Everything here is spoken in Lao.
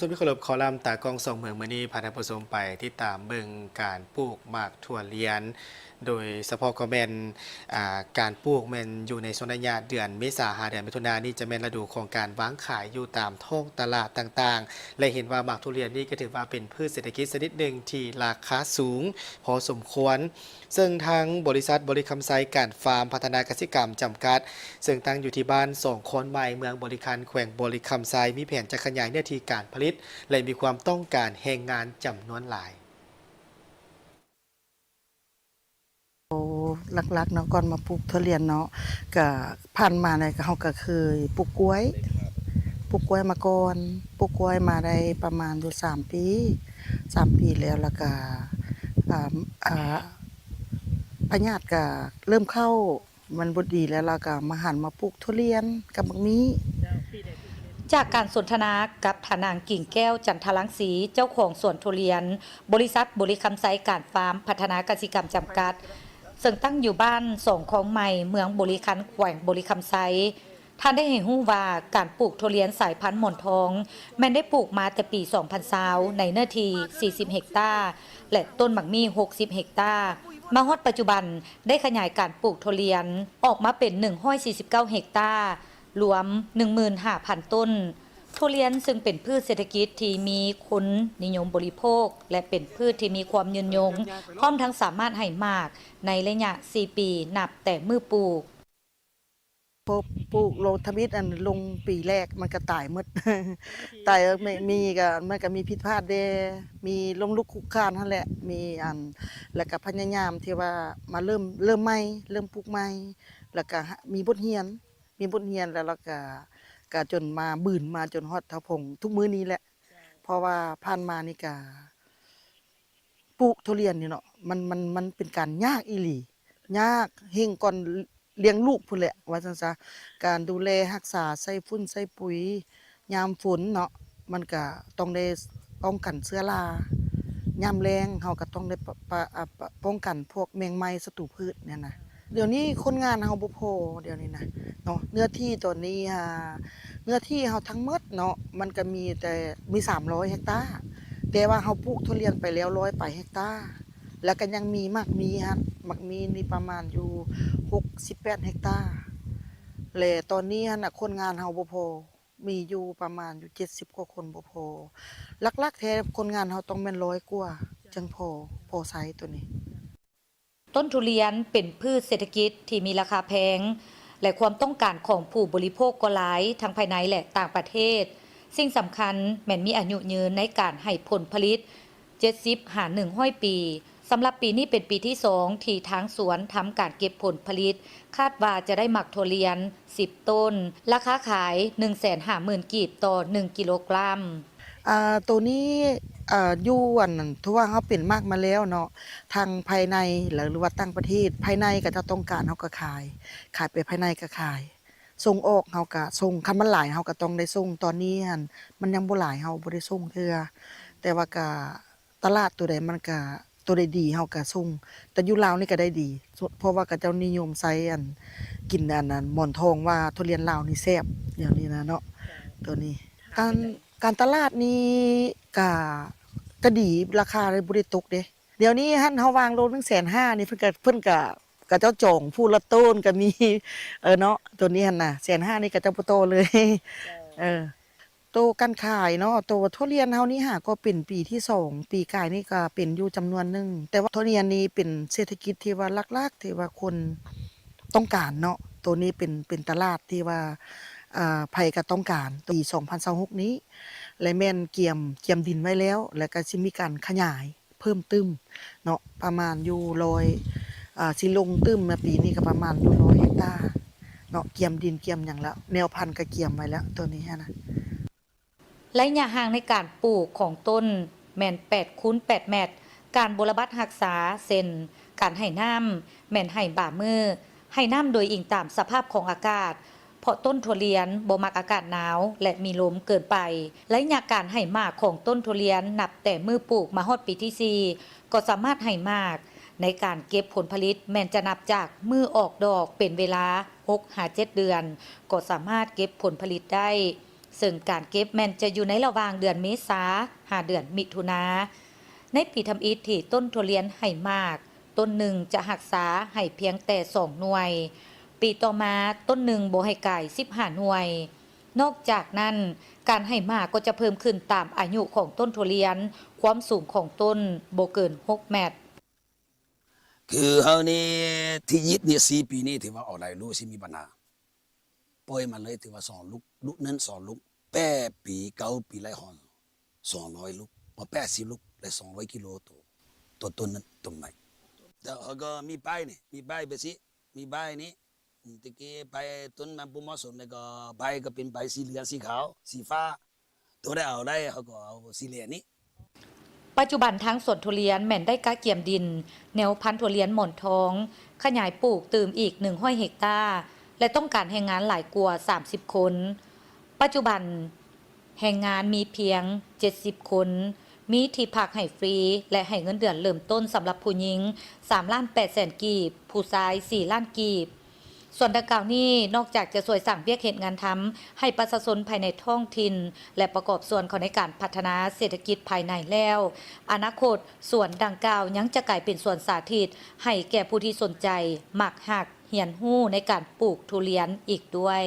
ຊົມທີ່ເຄົາລົບ, ຄອລັມຕາກ້ອງສອງເມືອງມື້ນີ້ ພາທ່ານຜູ້ຊົມໄປຕິດຕາມເບິ່ງການປູກໝາກຖົ່ວລຽນ, ໂດຍສະເພາະກໍແມ່ນ ອ່າ ການປູກແມ່ນຢູ່ໃນຊ່ວງໄລຍະເດືອນເມສາຫາເດືອນມິຖຸນານີ້ ຈະແມ່ນລະດູຂອງການວາງຂາຍຢູ່ຕາມທ້ອງຕະຫຼາດຕ່າງໆ ແລະ ເຫັນວ່າໝາກຖົ່ວລຽນນີ້ກໍຖືວ່າເປັນພືດເສດຖະກິດຊະນິດໜຶ່ງທີ່ລາຄາສູງພໍສົມຄວນ. ເຊິ່ງທາງບໍລິສັດບໍລິຄຳໄຊການຟາມພັດທະນາກະສິກຳຈຳກັດ ເຊິ່ງຕັ້ງຢູ່ທີ່ບ້ານສອງຄອນໃໝ່ ເມືອງບໍລິຄັນ ແຂວງບໍລິຄຳໄຊ ມີແຜນຈະຂະຫຍາຍເນື້ອທີ່ການຜະລິດ ແລະ ມີຄວາມຕ້ອງການແຮງງານຈຳນວນຫຼາຍ. ໂອ້ ຫຼັກໆເນາະ ກ່ອນມາປູກຖົ່ວລຽນເນາະ ກະຜ່ານມານີ້ ເຮົາກະເຄີຍປູກກ້ວຍ ປູກກ້ວຍມາກ່ອນ ປູກກ້ວຍມາໄດ້ປະມານຢູ່ສາມປີ ສາມປີແລ້ວ ແລ້ວກະ ອ່າ ອ່າ ພະຍາດກະເລີ່ມເຂົ້າ ມັນບໍ່ດີແລ້ວ ແລ້ວກະມາຫັນມາປູກຖົ່ວລຽນກັບໝາກມີ້. ຈາກການສົນທະນາກັບທ່ານນາງ ກິ່ງແກ້ວ ຈັນທະລັງສີ ເຈົ້າຂອງສວນຖົ່ວລຽນ ບໍລິສັດບໍລິຄຳໄຊການຟາມພັດທະນາກະສິກຳຈຳກັດ ເຊິ່ງຕັ້ງຢູ່ບ້ານສອງຄອງໃໝ່ ເມືອງບໍລິຄັນ ແຂວງບໍລິຄຳໄຊ. ທ່ານໄດ້ໃຫ້ຮູ້ວ່າ ການປູກຖົ່ວລຽນສາຍພັນໝອນທອງ ແມ່ນໄດ້ປູກມາແຕ່ປີສອງພັນຊາວ ໃນເນື້ອທີ່ສີ່ສິບເຮັກຕາ ແລະ ຕົ້ນໝາກມີ້ຫົກສິບເຮັກຕາ. ມາຮອດປັດຈຸບັນ ໄດ້ຂະຫຍາຍການປູກຖົ່ວລຽນອອກມາເປັນໜຶ່ງຮ້ອຍສີ່ສິບເກົ້າເຮັກຕາ ລວມໜຶ່ງໝື່ນຫ້າພັນຕົ້ນ. ຖົ່ວລຽນເຊິ່ງເປັນພືດເສດຖະກິດທີ່ມີຄົນນິຍົມບໍລິໂພກ ແລະ ເປັນພືດທີ່ມີຄວາມຍືນຍົງ, ພ້ອມທັງສາມາດໃຫ້ໝາກໃນໄລຍະສີ່ປີ ນັບແຕ່ມື້ປູກ. ພໍປູກລົງທຳອິດ ອັນລົງປີແລກມັນກະຕາຍໝົດ ຕາຍ ມີ ມີກະ ມັນກະມີຜິດພາດແດ່ ມີລົ້ມລຸກຄຸກຄານຫັ້ນແຫຼະ ມີອັນ ແລ້ວກະພະຍາຍາມທີ່ວ່າມາເລີ່ມ ເລີ່ມໃໝ່ ເລີ່ມປູກໃໝ່ ແລ້ວກະມີບົດຮຽນ ມີບົດຮຽນແລ້ວ ແລ້ວກະ ກະຈົນມາບືນມາຈົນຮອດເທົ່າເຖິງທຸກມື້ນີ້ແຫຼະ ເພາະວ່າຜ່ານມານີ້ກະ ປູກຖົ່ວລຽນນີ້ເນາະ ມັນ ມັນ ມັນເປັນການຍາກອີ່ຫຼີ ຍາກແຮງກ່ອນລ້ຽງລູກພຸ້ນແຫຼະ ວ່າຊັ້ນຊະ. ການດູແລຮັກສາ ໃສ່ຝຸ່ນໃສ່ປຸຍ ຍາມຝົນເນາະ ມັນກະຕ້ອງໄດ້ປ້ອງກັນເຊື້ອລາ, ຍາມແລ້ງເຮົາກະຕ້ອງໄດ້ປະ ປະ ອາ ປະ ປ້ອງກັນພວກແມງໄມ້ ສັດຕູພືດນີ້ນະ. ດຽວນີ້ຄົນງານເຮົາບໍ່ພໍ ດຽວນີ້ນະເນາະ ເນື້ອທີ່ຕອນນີ້ ອາ ເນື້ອທີ່ເຮົາທັງໝົດເນາະ ມັນກະມີແຕ່ ມີສາມຮ້ອຍເຮັກຕາ ແຕ່ວ່າເຮົາປູກຖົ່ວລຽນໄປແລ້ວຮ້ອຍປາຍເຮັກຕາ ແລ້ວກະຍັງມີໝາກມີ່ຫັ້ນ ໝາກມີ່ນີ້ປະມານຢູ່ຫົກສິບແປດເຮັກຕາ ແລະ ຕອນນີ້ຫັ້ນນະ ຄົນງານເຮົາບໍ່ພໍ ມີຢູ່ປະມານຢູ່ເຈັດສິບກວ່າຄົນບໍ່ພໍ ຫຼັກໆແທ້ຄົນງານເຮົາຕ້ອງແມ່ນຮ້ອຍກວ່າ ຈຶ່ງພໍ ພໍໃຊ້ໂຕນີ້. ຕົ້ນທຸລຽນເປັນພືດເສດຖະກິດທີ່ມີລາຄາແພງ ແລະ ຄວາມຕ້ອງການຂອງຜູ້ບໍລິໂພກກໍຫຼາຍ ທັງພາຍໃນ ແລະ ຕ່າງປະເທດ. ສິ່ງສຳຄັນແມ່ນມີອາຍຸຍືນໃນການໃຫ້ຜົນຜະລິດ ເຈັດສິບຫາໜຶ່ງຮ້ອຍປີ. ສຳລັບປີນີ້ເປັນປີທີສອງທີ່ທາງສວນທຳການເກັບຜົນຜະລິດ, ຄາດວ່າຈະໄດ້ໝາກຖົ່ວລຽນສິບໂຕນ, ລາຄາຂາຍໜຶ່ງແສນຫ້າໝື່ນກີບຕໍ່ໜຶ່ງກິໂລກຣາມ. ອ່າ ໂຕນີ້ ອ່າ ຢູ່ອັນ ຖືວ່າເຮົາເປັນໝາກມາແລ້ວເນາະ ທັງພາຍໃນ ຫຼືວ່າຕ່າງປະເທດ, ພາຍໃນເຂົາເຈົ້າຕ້ອງການເຮົາກໍຂາຍ, ຂາຍໄປພາຍໃນກໍຂາຍ, ສົ່ງອອກເຮົາກໍສົ່ງ, ຄັນມັນຫຼາຍເຮົາກໍຕ້ອງໄດ້ສົ່ງ. ຕອນນີ້ຫັ້ນມັນຍັງບໍ່ຫຼາຍ ເຮົາບໍ່ໄດ້ສົ່ງເທື່ອ, ແຕ່ວ່າກໍຕະຫຼາດໂຕໃດມັນກໍ ໂຕໃດດີເຮົາກໍສົ່ງ, ແຕ່ຢູ່ລາວນີ້ກໍໄດ້ດີ ເພາະວ່າເຂົາເຈົ້ານິຍົມໃຊ້ອັນ ກິນອັນ ອັນໝອນທອງ ວ່າທຸລຽນລາວນີ້ແຊບ ແນວນີ້ນະເນາະ. ໂຕນີ້ ການ ການຕະຫຼາດນີ້ກະ ກະດີ ລາຄາບໍ່ໄດ້ຕົກເດ້. ດຽວນີ້ຫັ້ນເຮົາວາງໂລໜຶ່ງແສນຫ້ານີ້ ເພິ່ນກະ ເພິ່ນກະ ເຂົາເຈົ້າຈອງຜູ້ລະໂຕນກະມີ ເອີເນາະ. ໂຕນີ້ຫັ້ນນະ ແສນຫ້ານີ້ເຂົາເຈົ້າບໍ່ຕໍ່ເລີຍ ເອີ. ໂຕການຂາຍເນາະ ໂຕຖົ່ວລຽນເຮົານີ້ຫາກໍເປັນປີທີສອງ, ປີກາຍນີ້ກໍເປັນຢູ່ຈຳນວນໜຶ່ງ, ແຕ່ວ່າຖົ່ວລຽນນີ້ເປັນເສດຖະກິດທີ່ວ່າຫຼັກໆ ທີ່ວ່າຄົນຕ້ອງການເນາະ. ໂຕນີ້ເປັນ ເປັນຕະຫຼາດທີ່ວ່າ ອ່າ ໃຜກໍຕ້ອງການ. ປີສອງພັນຊາວຫົກນີ້ ແລະ ແມ່ນກຽມ ກຽມດິນໄວ້ແລ້ວ ແລະ ກໍຊິມີການຂະຫຍາຍເພີ່ມຕື່ມເນາະ ປະມານຢູ່ຮ້ອຍ ອ່າ ຊິລົງຕື່ມໃນປີນີ້ກໍປະມານຢູ່ຮ້ອຍເຮັກຕາເນາະ, ກຽມດິນກຽມຫຍັງແລ້ວ ແນວພັນກໍກຽມໄວ້ແລ້ວ ໂຕນີ້ຫັ້ນນະ. ໄລຍະຫ່າງໃນການປູກຂອງຕົ້ນແມ່ນແປດຄູນແປດແມັດ. ການບົວລະບັດຮັກສາ ເຊັ່ນ ການໃຫ້ນ້ຳ ແມ່ນໃຫ້ບາມື້, ໃຫ້ນ້ຳໂດຍອີງຕາມສະພາບຂອງອາກາດ, ເພາະຕົ້ນຖົ່ວລຽນບໍ່ມັກອາກາດໜາວ ແລະ ມີລົມເກີນໄປ. ໄລຍະການໃຫ້ໝາກຂອງຕົ້ນຖົ່ວລຽນ ນັບແຕ່ມື້ປູກມາຮອດປີທີສີ່ ກໍສາມາດໃຫ້ໝາກ. ໃນການເກັບຜົນຜະລິດ ແມ່ນຈະນັບຈາກມື້ອອກດອກເປັນເວລາຫົກຫາເຈັດເດືອນ ກໍສາມາດເກັບຜົນຜະລິດໄດ້. ເຊິ່ງການເກັບແມ່ນຈະຢູ່ໃນລະຫວ່າງເດືອນເມສາ ຫາເດືອນມິຖຸນາ. ໃນປີທຳອິດທີ່ຕົ້ນທຸລຽນໃຫ້ໝາກ, ຕົ້ນໜຶ່ງຈະຮັກສາໃຫ້ພຽງແຕ່ສອງໜ່ວຍ, ປີຕໍ່ມາຕົ້ນໜຶ່ງບໍ່ໃຫ້ກາຍສິບຫ້າໜ່ວຍ. ນອກຈາກນັ້ນ, ການໃຫ້ໝາກກໍຈະເພີ່ມຂຶ້ນຕາມອາຍຸຂອງຕົ້ນທຸລຽນ, ຄວາມສູງຂອງຕົ້ນບໍ່ເກີນຫົກແມັດ. ຄືເຮົານີ້ທີ່ຢິດນີ້ ສີ່ປີນີ້ຖືວ່າເອົາໄດ້ ບໍ່ຊິມີບັນຫາ. ປ່ອຍມັນເລີຍ ຖືວ່າສອງລູກ, ລູກໜຶ່ງສອງລູກ, ແປດປີ ເກົ້າປີໄດ້ຮອດສອງຮ້ອຍລູກ, ບໍ່ ແປດສິບລູກ ໄດ້ສອງຮ້ອຍກິໂລໂຕ, ໂຕຕົ້ນນັ້ນຕົ້ນໃໝ່. ແລ້ວເຮົາກໍມີປ້າຍນີ້, ມີປ້າຍແບບຊີ້, ມີປ້າຍນີ້. ອືມ ແຕ່ກີ້ປ້າຍຕົ້ນມັນບໍ່ເໝາະສົມ ແລ້ວກໍປ້າຍກໍເປັນປ້າຍສີເຫຼືອງ ສີຂາວ ສີຟ້າ. ໂຕໃດເອົາໄດ້ ເຮົາກໍເອົາສີແດງນີ້. ປັດຈຸບັນທາງສວນທຸລຽນແມ່ນໄດ້ກະກຽມດິນແນວພັນທຸລຽນໝອນທອງ ຂະຫຍາຍປູກຕື່ມອີກໜຶ່ງຮ້ອຍເຮັກຕາ ແລະ ຕ້ອງການແຮງງານຫຼາຍກວ່າສາມສິບຄົນ. ປັດຈຸບັນແຮງງານມີພຽງເຈັດສິບຄົນ, ມີທີ່ພັກໃຫ້ຟຣີ ແລະ ໃຫ້ເງິນເດືອນເລີ່ມຕົ້ນສຳລັບຜູ້ຍິງສາມລ້ານແປດແສນກີບ, ຜູ້ຊາຍສີ່ລ້ານກີບ. ສວນດັ່ງກ່າວນີ້ ນອກຈາກຈະຊ່ວຍສ້າງວຽກເຮັດງານທຳໃຫ້ປະຊາຊົນພາຍໃນທ້ອງຖິ່ນ ແລະ ປະກອບສ່ວນເຂົ້າໃນການພັດທະນາເສດຖະກິດພາຍໃນແລ້ວ, ອະນາຄົດສວນດັ່ງກ່າວຍັງຈະກາຍເປັນສວນສາທິດໃຫ້ແກ່ຜູ້ທີ່ສົນໃຈ, ມັກຮັກ, ຮຽນຮູ້ໃນການປູກທຸລຽນອີກດ້ວຍ.